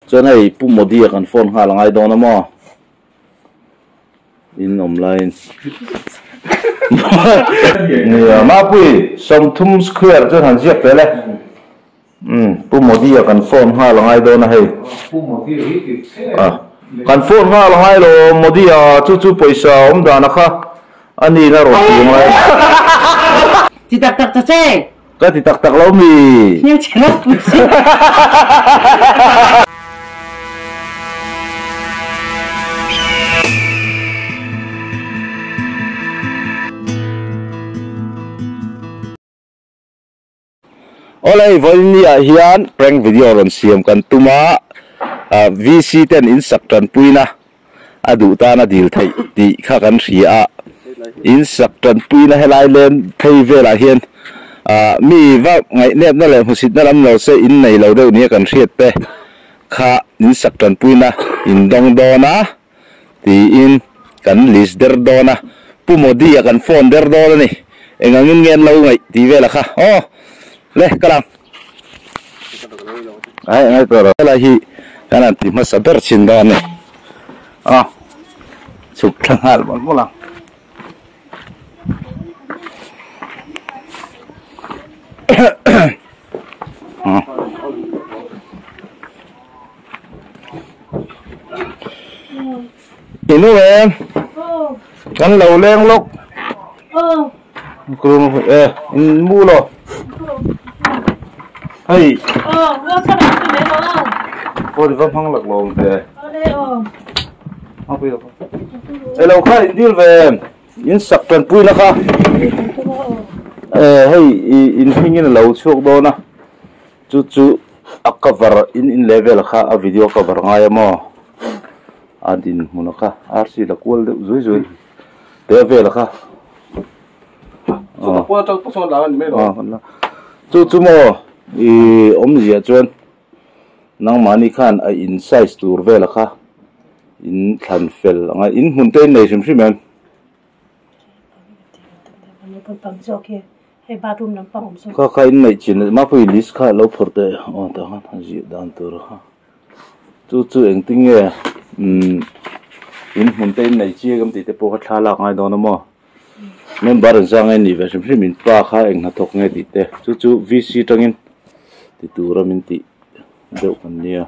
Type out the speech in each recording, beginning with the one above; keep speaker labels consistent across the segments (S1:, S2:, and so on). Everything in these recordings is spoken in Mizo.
S1: Chuan hei Pu Modi a kan phone nghal a ngai dawn a maw? In awm laiin Nia Mapui 30 square chuan han ziak tel e. Umm Pu Modi a kan phone nghal a ngai dawn a hei.
S2: Pu Modi a hi ti che.
S1: Kan phone nghal a ngai lo Modi a chu chu pawisa awm dan a kha a ni na rawn ti ngai.
S3: Ti tak tak ta che.
S1: Ka ti tak tak lo mi.
S3: Hmelchhe ropui si.
S1: Awle vawiin ah hian prank video rawn siam kan tum a, VC ten in sak tanpuina a duh tan a dil theih tih kha kan hria a, in sak tanpuina helai lem phei velah hian mi va ngaihnepna leh hmusitna lam lo se in nei lo deuh nia kan hriat te kha in sak tanpuina in dawng dawn a tiin kan list der dawn a, Pu Modi a kan phone der dawn a ni, eng angin nge an lo ngaih tih velah kha aw le ka lang ai ngai tawh lo helai hi kan han ti hmasa ber chin dawn a ni aw chhuk thla nghal mawlh mawlh ang. Inu em kan lo leng lawk e in mu lo hei aw va hmang lak lo ve e lo kha in dil ve em in sak tanpui na kha e hei in hming in a lo chhuak dawn a Chu chu a cover in in level kha a video cover ngai a maw a din hmun a kha arsi la kual deuh zui zui te vel kha chu chu maw i awmzia chuan nangmahni khan a in size tur vel kha in thlan fel anga in hmun te in nei hrim hrim em.
S4: Hei bathroom lampang awm sawn.
S1: Kha kha in neih chin Mapui list kha lo phawrh teh aw tah khan a ziah dan tur a kha chu chu engtin nge umm in hmun te in nei chiang em tih te pawh kha thla lak ngai dawn a maw member an zang nge nih ve hrim hrim in pa kha eng hnathawk nge tih te chu chu VC tangin ti tura min tih deuh kan nia.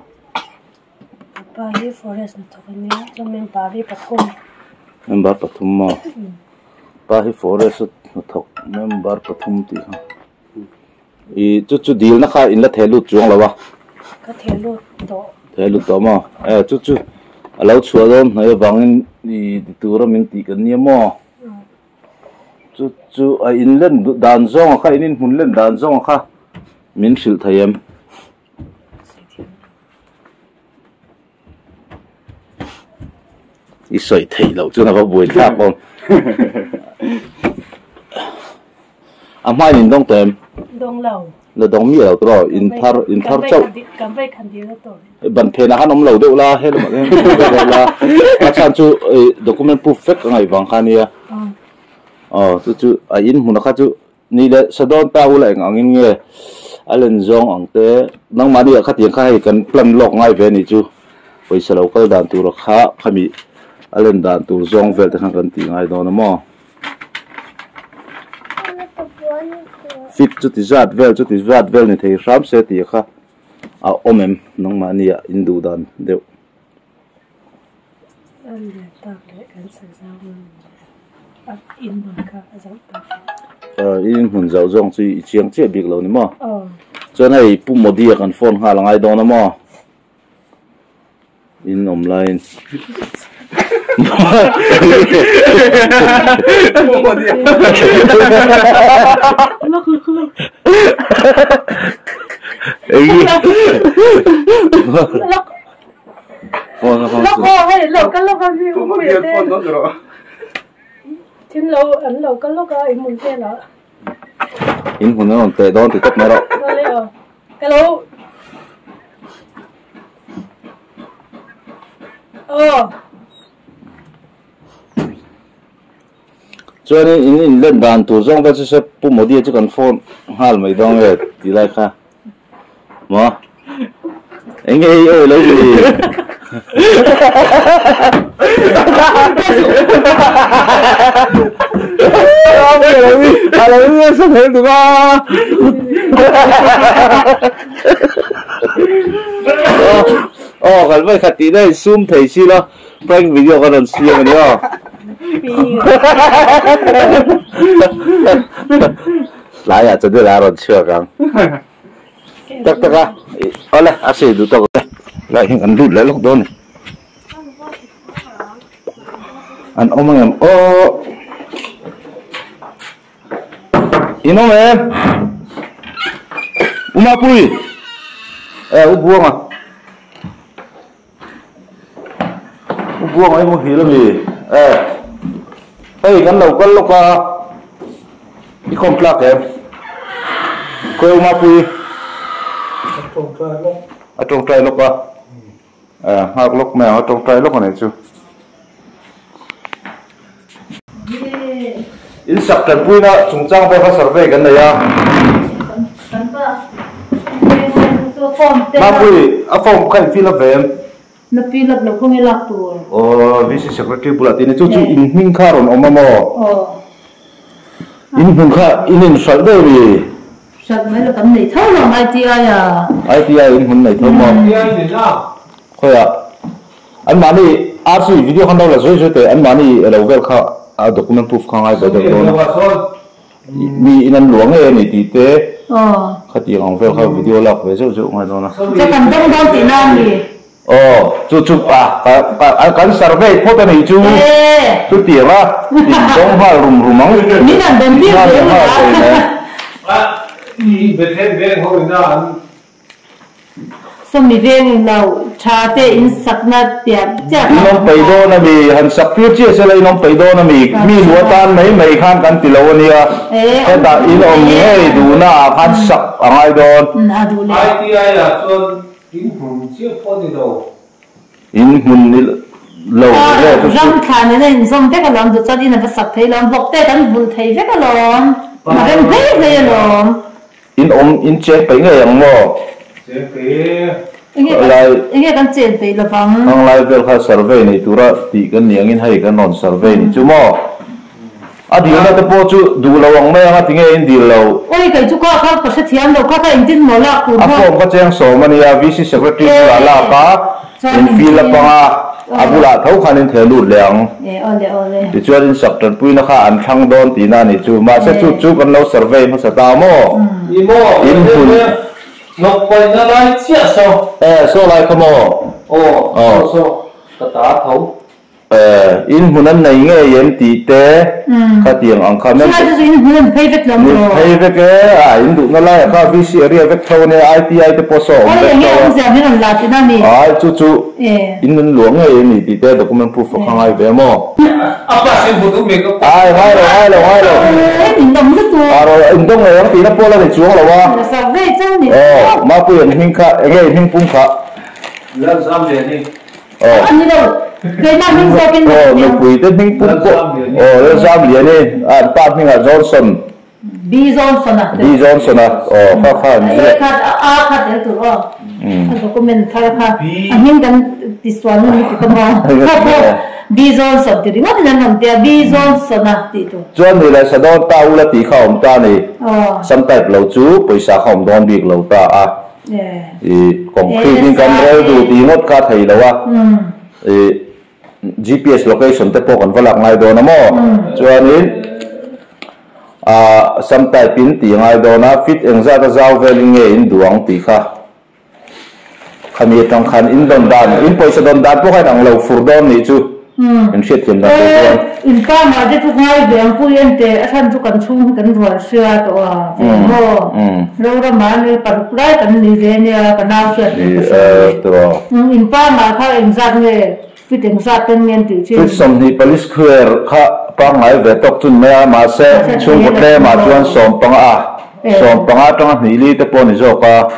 S4: Pa hi forest hnathawk a nia chuan member hi pathum.
S1: Member pathum maw? Pa hi forest hnathawk member pathum tih kha i chu chu dilna kha in la theh lut chuang lo a.
S4: Ka theh lut tawh.
S1: Theh lut tawh maw? E chu chu a lo chhuah dawn hnai avangin i ti tura min tih kan nia maw? Chu chu a in len dan zawng a kha in inhmun len dan zawng a kha min hrilh thei em? I sawi theih loh chuan a va buai thlak awm. A hmain in dawng tawh em?
S4: Dawng lo.
S1: La dawng miah lo tawh in thar in thar chauh.
S4: Kan vei khan dil na tawh.
S1: Ban phenah khan awm lo deuh la he lamah hian awm deuh la. A chhan chu document proof vek a ngaih vang kha ania. Aw chu chu a in hmunah kha chu Ni leh Sadawn ta ula eng angin nge a len zawng ang te nangmahni ah khatiang kha hei kan plan lawk ngai ve anih chu pawisa lo kal dan tur kha khami a len dan tur zawng vel te khan kan tih ngai dawn a maw fit chuti zat vel chuti zat vel ni thei hram se tih kha a awm em nangmahni ah in duh dan deuh. In hmun zauh zawng chu i chiang chiah bik lo ni maw? Chuan hei Pu Modi a kan phone nghal a ngai dawn a maw? In awm laiin.
S4: Lawk aw hei lo kal lawk a mi u pui te thil lo an lo kal lawk a in hmun vel ah
S1: in hmun an rawn teh dawn ti tawp mai rawh
S4: awle aw ka lo aw
S1: chuan in in let dan tur zawng vel chu se Pu Modi a chu kan phone nghal mai dawn nge tih lai kha maw. Enge i awi lo ni? A lo nasa hle duh a. Aw kan vawi khat tihna in sum thei si lo prank video ka rawn siam a ni aw. Tlaiah channel ah a rawn chhuak ang. Tak tak a awle a sei duh tawk e. Lai hian kan lut leh lawk dawn a ni. An awm ang em aw. In awm em? U Mapui! Eh U Buanga. U Buanga i muhil ami? Eh hei kan lo kal lawk a i khawm tlak em? Khawi U Mapui?
S2: A tawngtai lawk.
S1: A tawngtai lawk a. Eh nghak lawk mai ang a tawngtai lawk a nih chu. In sak tanpuina chungchang vel kha survey kan nei a. Mapui, a form kha in fill up ve em?
S3: Na fill up lo khaw nge lak tur?
S1: Aw, VC secretary bulah tih ni chu chu in hming kha a rawn awm a maw? In hmun kha in inhralh deuh mi?
S3: Hralh mai lo kan nei tho lo ang ITI ah.
S1: ITI in hmun nei tho maw? Khawiah? An mahni RC video khan lo la zui zui teh an mahni elo vel kha a document proof kha ngai ve deuh dawn a. Mi in an luah ngei a ni tih te khatiang ang vel kha video lak ve zeuh zeuh ngai dawn a.
S3: Chu kan dawng dawn tihna a ni.
S1: Aw chu chu a kan survey phawt a nih chu chutiang a in dawng nghal rum rum ang.
S3: Min an dawn tir ve ula.
S2: I Bethlehem veng ho ina an
S3: Sawmi veng in lo tha te in sakna piah chiah
S1: In awm peih dawn a mi, han sak tir chiah sela in awm peih dawn a mi, mi lua tan mai mai khan kan ti lo a nia, hetah in awm ngei duhna ah khan sak a ngai dawn.
S2: ITI ah chuan in hmun chiah pawh a ni lo.
S1: In hmun ni lo le chu chu.
S3: Ram thla nena in zawm vek alawm duh chuan in a va sak thei alawm, vawk te kan vulh thei vek alawm, a rem hlei hlei alawm.
S1: In awm in cheng peih ngei ang maw?
S2: Cheng peih e.
S3: Enge kan chen peih lovang?
S1: Hang lai vel kha survey nei tura tih kan nih angin hei kan rawn survey ni chu maw? A dilna te pawh chu duh lo ang mai anga tinge in dil lo?
S3: Oi kei chu kha kha ka hrethiam lo kha kha engtin maw lak tur
S1: A form kha cheng sawm a nia VC secretary bulah lak a in fill up anga a bulah tho khan in theh lut leh ang. Tichuan in sak tanpuina kha an thlang dawn tihna a nih chu. Mahse chu chu kan lo survey hmasa ta maw?
S2: Ni maw?
S1: In hmun.
S2: Hnawk paihna lai chiah saw.
S1: E, saw lai kha maw?
S2: Aw, saw saw ka ta tho.
S1: In hmun an nei ngei em tih te khatiang ang kha.
S3: Chulai chu chu in hmun an phei vek lo maw?
S1: Phei vek e, a in duhna laiah kha VC area vek tho ania, ITI te pawh saw a awm vek tho a.
S3: Eng nge awmzia min rawn la tihna a ni?
S1: Ai chu chu in an luah ngei em ni tih te document proof a kha ngai ve maw?
S2: A pa sin hmu duh mai ka
S1: pa. Ai ngai lo ngai lo ngai lo.
S3: In dawng lutuk.
S1: A rawn in dawng ngei ang tihna pawh la ni chuang lo a.
S3: La sak ve chang ni.
S1: Aw Mapuia an hming kha enge i hming pum kha?
S2: Lalzam ve ni.
S1: Aw.
S3: A ni lo. Keimah hming zawkin ka
S1: Aw,
S3: hmu.
S1: nupui te hming pum pawh. Aw, Lalzam Liani, a an pa hmingah Johnson.
S3: B Johnson a.
S1: B Johnson a, aw kha kha an
S3: ziak. A khat, A khat tel tur aw. A document thar kha. A hming kan tisual ngun lutuk a maw. Kha pawh B Johnson ti ringawt in an rawn ti a, B Johnson a tih tur.
S1: Chuan ni leh sadawn ta ula tih kha a awm ta a ni. Sam type lo chu pawisa kha awm dawn bik lo ta a. I concrete in kan rel duh tih ngawt kha a thei lo a, i GPS location te pawh kan va lak ngai dawn a maw? Chuanin ah sam type in tih ngai dawn a, fit engzat a zau velin nge in duh ang tih kha khami atang khan in dawn dan, in pawisa dawn dan pawh kha in ang lo fur dawn nih chu. In hriat thiam dan tur chuan.
S3: In pa mah te chu ngai ve ang pui en teh a chhan chu kan chhung hi kan rual hria tawh a ve maw Zoram ah ni paruk lai kan ni ve nia ka nau hriat ve ka sawi in pa mah kha engzat nge fit engzat ten nge an tih chin.
S1: Fit 24 square kha pangngai ve tawk chun mai a mahse chhungkaw tlem ah chuan 15 15 atanga hnih li te pawh a ni zawk a.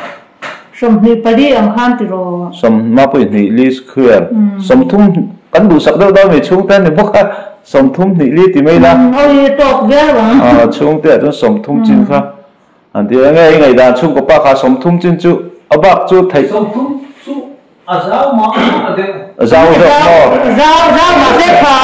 S3: 24 ang khan ti rawh.
S1: 42 square 30 kan duhsak deuh dawn mai chhungte a ni bawk a 32 ti mai ila.
S3: Awi tawk viau ang.
S1: Aw chhungte ah chuan 30 chin kha an ti a nge i ngaihdan chhungkaw pa kha 30 chin chu a bak chu theih.
S2: 30 chu. A zau mah mah deuh.
S1: A zau zawk maw?
S3: Zau zau mahse tha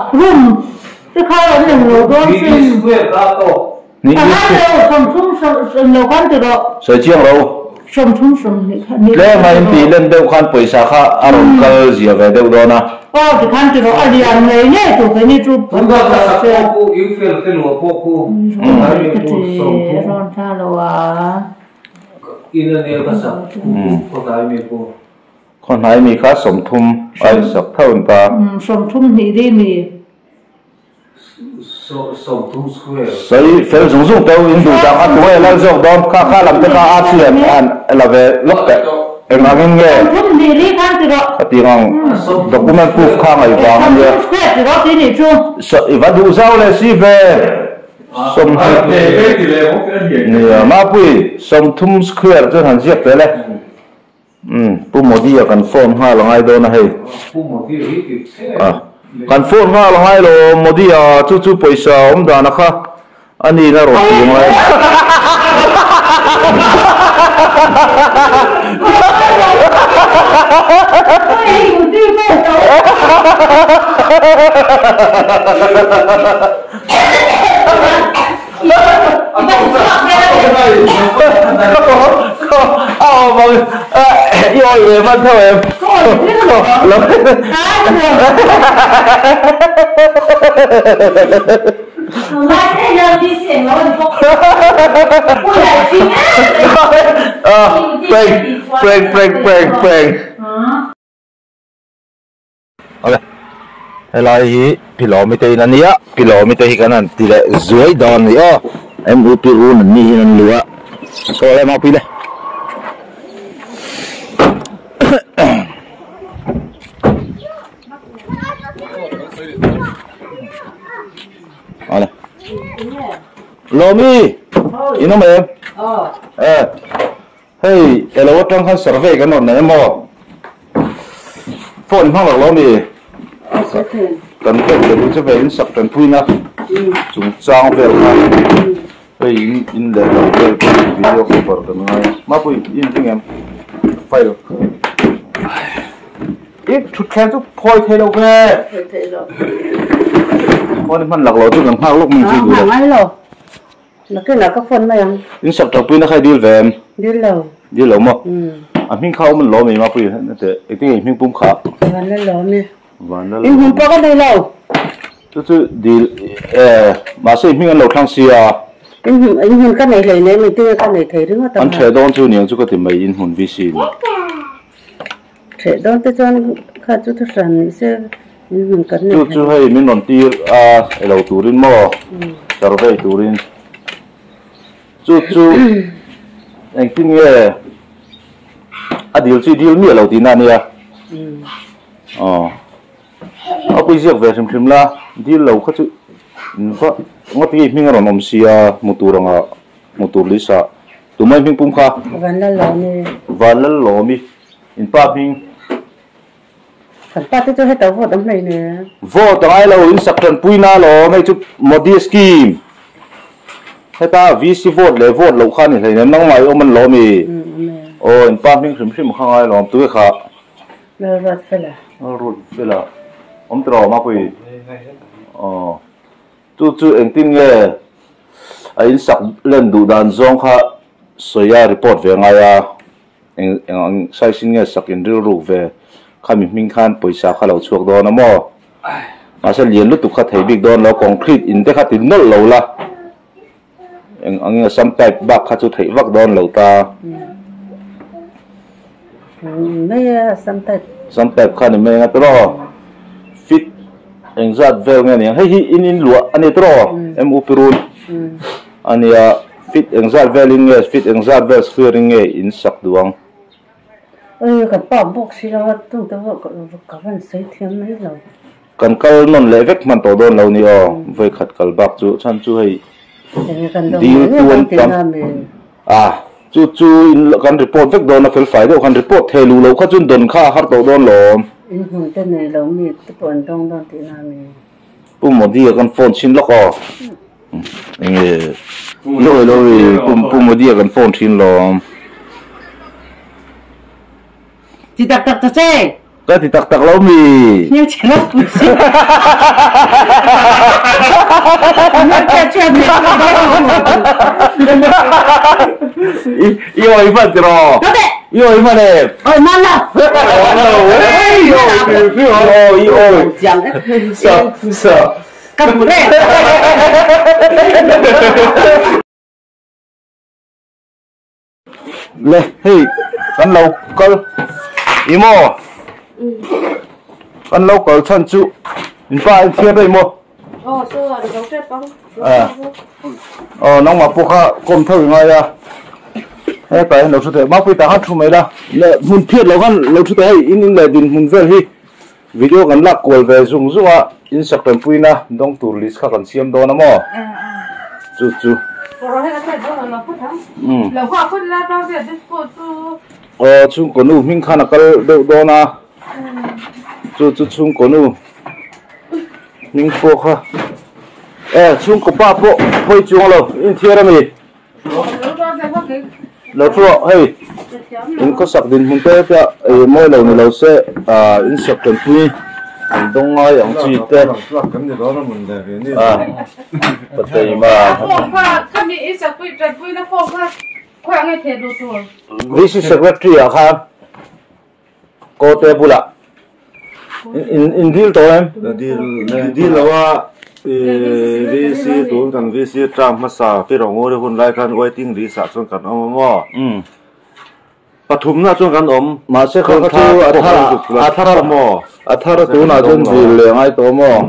S3: room te kha an eng lo dawn sin.
S2: Ni square kha a tawk.
S1: Ni
S3: A ngai lo 30 sawm lo khan ti rawh.
S1: Sawi chiang ro.
S3: 30 20 kha ni.
S1: Tlem a in tih len deuh khan pawisa kha a rawn kal zia ve deuh dawn a.
S3: Aw ti khan ti rawh a lian ngei ngei tur keini chu
S2: Tun kha ka sak pawh khu Eufel te luah pawh khu hnai mi khu 30.
S3: Rawn thla lo a.
S2: In a nia ka sak khaw hnai mi khu.
S1: Khaw hnai mi kha 30 a in sak tho an ta.
S3: 30 hnih dih mi.
S2: 30 square.
S1: Sawi fel zung zung teuh in duh dah kha tunge lal zawk dawn kha kha lam te kha a thian an la ve lawk teh eng ang in nge
S3: 30 hnih li khan ti rawh.
S1: Ka tih ang document proof kha ngaih vang a nia.
S3: 30 square ti rawh ti nih chu.
S1: I va duh zau leh si ve. 30 nia Mapui 30 square chuan han ziak tel e. Pu Modi a kan phone nghal a ngai dawn a hei.
S2: Pu Modi hi ti che.
S1: Kan phone nghal a ngai lo Modi a chu chu pawisa awm dan a kha a ni na rawn ti ngai. I awi ve hman tho em? Prank prank prank prank prank. Awle helai hi Pilawmi te in a nia Pilawmi te hi kan han ti leh zuai dawn a ni aw MUP run an ni hian an luh a saw le mapui le awle Lawmi in awm em eh Hei elo atang khan survey kan rawn nei emaw? Phone hmang lo lo mi? Kan pek ve duh che ve in sak tanpuina chungchang vel kha hei in in leh lo vel pawh video cover kan ngai a mapui i inring em file i thutthleng chu phawi thei lo ve phone hman lak lo chu kan nghak lawk mai chu duh lo.
S4: Nakinah ka phone mai ang.
S1: In sak tanpuina kha i dil ve em?
S4: Dil lo.
S1: Dil lo maw? A hming kha awm an lawm ei mapui ete engtin nge i hming pum kha?
S4: Van la lawm e.
S1: Van la lawm.
S4: In hmun pawh ka nei lo.
S1: Chu chu dil e mahse i hming an lo thlang sia.
S4: In hmun in hmun ka nei hlei nem engtin nge ka nei thei ringawt ang.
S1: An theh dawn chu niang chu ka ti mai in hmun VC ni.
S4: Theh dawn te chuan kha chu thu hran ni se in hmun kan nei
S1: Chu chu hei min rawn tir a elo turin maw survey turin chu chu engtin nge a dil chu i dil miah lo tihna a nia aw a pui ziak ve hrim hrim la dil lo kha chu in va ngawt nge hming a rawn awm sia hmu tur anga hmu tur lisa tumai hming pum kha
S4: Vanlalawmi
S1: Vanlalawmi In pa hming.
S4: Kan pa te chu heta vote an hmei nen.
S1: Vote a ngai lo, in sak tanpui na alawm, hei chu Modi scheme. Heta VC vote leh vote loh kha a ni hleinem, nangmah i awm an lawm i. Aw, in pa hming hrim hrim kha ngai alawm, tunge kha?
S4: Lalruatfela.
S1: Lalruatfela. Awm tiraw Mapui? Aw. Chu chu engtin nge a in sak len duh dan zawng kha sawi a report ve ngai a. Eng eng ang size in nge sak in rilruk ve khami hming khan pawisa kha lo chhuak dawn a maw? Mahse lian lutuk kha thei bik dawn lo, concrete in te kha ti nawlh lo la, eng ang nge sam type bak kha chu theih vak dawn lo ta.
S4: Mai a sam type.
S1: Sam type kha ni mai anga tiraw? Fit eng zat vel nge niang hei hi in in luah a ni tiraw? MUP run a nia. Fit engzat velin nge fit engzat vel square in nge in sak duh ang?
S4: Oi ka pa bawk si lo a tung te pawh ka van sawi thiam mai lo.
S1: Kan kal nawn leh vek hman tawh dawn lo ni aw, vawi khat kal bak chu chhan chu hei dil tu an tam a chu chu in kan report vek dawn a fel fai deuh khan report thei luh loh kha chuan dawn kha a har tawh dawn lawm.
S4: In hmun te nei lo mi te pawh an dawng dawn tihna a ni.
S1: Pu Modi a kan phone thin lawk aw. Enge lawih lawih Pu Modi a kan phone thin lawm.
S4: Ti tak tak ta che.
S1: Ka ti tak tak lo mi.
S4: Hmel chhe ropui si. Hmel chhe chhe hmel
S1: I i oi hman ti rawh. I oi hman em?
S4: Oi hman lo.
S1: Oi lo ei. I oi hrim hrim aw i oi. Sa sa.
S4: Ka hmu reng.
S1: Le hei kan lo kal i maw kan lo kal chhan chu in pa in thiar daih maw aw nangmah pawh kha kawm tho i ngai a hetah hian lo thu teh mapui tah khan thu mai la le hmun phiat lo khan lo thu teh hei in in leh dinhmun vel hi video kan lak kual ve zung zung a in sak tanpuina dawng tur list kha kan siam dawn a maw chu chu aw chhungkaw nu hming khan a kal deuh dawn a chu chu chhungkaw nu hming pawh kha e chhungkaw pa pawh hawi chuang lo inthiar a mi. Lo thu rawh hei in khawsak dinhmun te te a mawi lo ni lo se in sak tanpui an dawng ngai ang chi te Pateima VC Secretary ah khan Kawte bulah in deal tawh em?
S5: Deal lo a, VC tun kan VC term hmasa Pi Ronguri hun lai khan waiting list ah chuan kan awm a maw? Pathumna chuan kan awm.
S1: Mahse kha kha chu a thar a thar a maw? A thar a tunah chuan deal leh ngai tawh maw?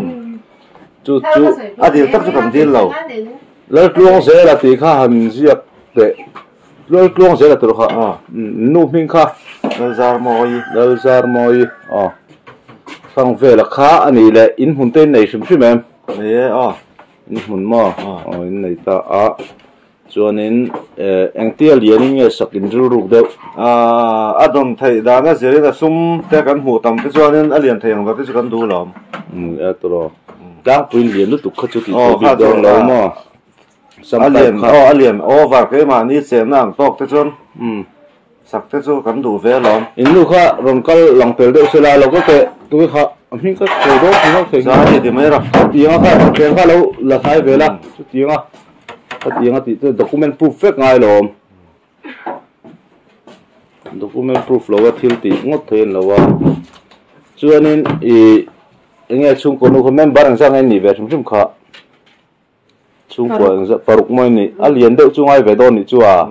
S1: Chu chu
S5: a deal tak chu kan deal lo.
S1: Laltluang zela tih kha han ziak teh. Laltluang zela tur kha nu hming kha
S5: Lalzarmawi
S1: Lalzarmawi aw Thlang vela kha a nih leh in hmun te in nei hrim hrim em?
S5: Nei e aw.
S1: In hmun maw? Aw in nei ta a chuanin engtia lianin nge sak in rilruk deuh?
S5: A dawn theih dan a zirin a sum te kan hmuh tam te chuanin a lian thei ang ber te chu kan duh lo.
S1: E tawh tlangpuiin lian lutuk kha chu tih theih bik dawn lo maw?
S5: A lian aw a lian over keimahni chenna ang tawk te chuan sak te chu kan duh ve alawm.
S1: In nu kha rawn kal lang tel deuh sela lo kal teh tui kha a hming ka sawi dawn thin ho thei
S5: Zani ti mai rawh.
S1: Chutianga kha thuthleng kha lo la hlai ve la chutianga khatianga tih chu document proof vek ngai alawm. Document proof lo a thil tih ngawt thei a ni lo a chuanin ih enge chhungkaw nu kha member engzah nge nih ve hrim hrim kha. Chhungkua engzah paruk mawi ni a lian deuh chu ngai ve dawn nih chu a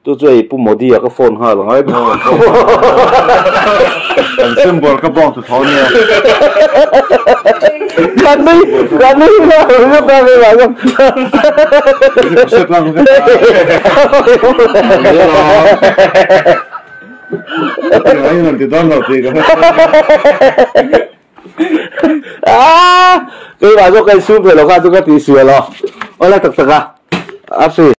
S1: chu chu hei Pu Modi a ka phone nghal ang ai dawn
S5: Kan symbol ka bawng tu tho nia
S1: Kan nui kan nui nghal ringawt a hei mah chuan
S5: Hriat lang vek a Ti ngai ti dawn lo tih ka hre
S1: Keimah zawk ka insum thei lo kha chu ka tihsual aw. Awle tak tak a. A hri.